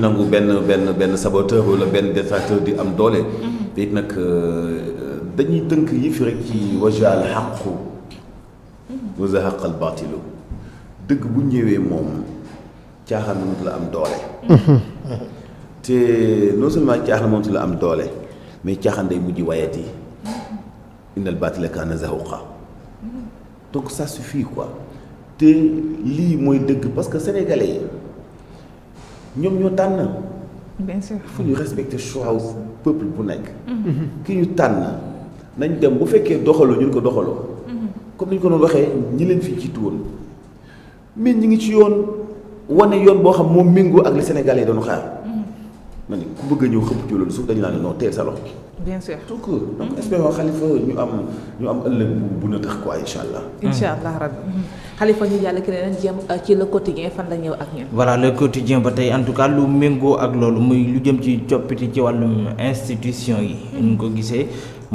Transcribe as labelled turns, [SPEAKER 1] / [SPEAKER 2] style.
[SPEAKER 1] nangu benn saboteur wala benn détracteur di am doole. te it nag dañuy tënk yi fi rek ci wajaal xaqu wa zahaqal baatilu dëgg bu ñëwee moom caaxaan mënut la am doole. te non seulement caaxaan mënut la am doole mais caaxaan day mujj wayati innal baatila kaana zahuqa donc ça suffit quoi. te lii mooy dëgg parce que sénégalais yi ñoom ñoo tànn.
[SPEAKER 2] bien sûr
[SPEAKER 1] fu ñu respecter choix wu peuple bu nekk. ki ñu tànn nañ dem bu fekkee doxaloo ñu ko doxaloo. comme ni ñu ko doon waxee ñi leen fi jiitu woon mais ñi ngi ci yoon wane yoon boo xam moom méngoo ak li sénégalais yi doon xaar. ma ni ku bëgg a ñëw xëpp ci loolu suuf dañu naan non teel sa loxo.
[SPEAKER 2] bien sûr
[SPEAKER 1] donc espérons Khalifa ñu am ëllëg bu na tax quoi incha allah.
[SPEAKER 2] incha allah rabbi Khalifa ñu jàll keneen jëm ci le quotidien fan la ñëw ak ñun.
[SPEAKER 3] voilà le quotidien ba tey en tout cas lu méngoo ak loolu muy lu jëm ci coppite ci wàllum institution yi. ñu ko gisee.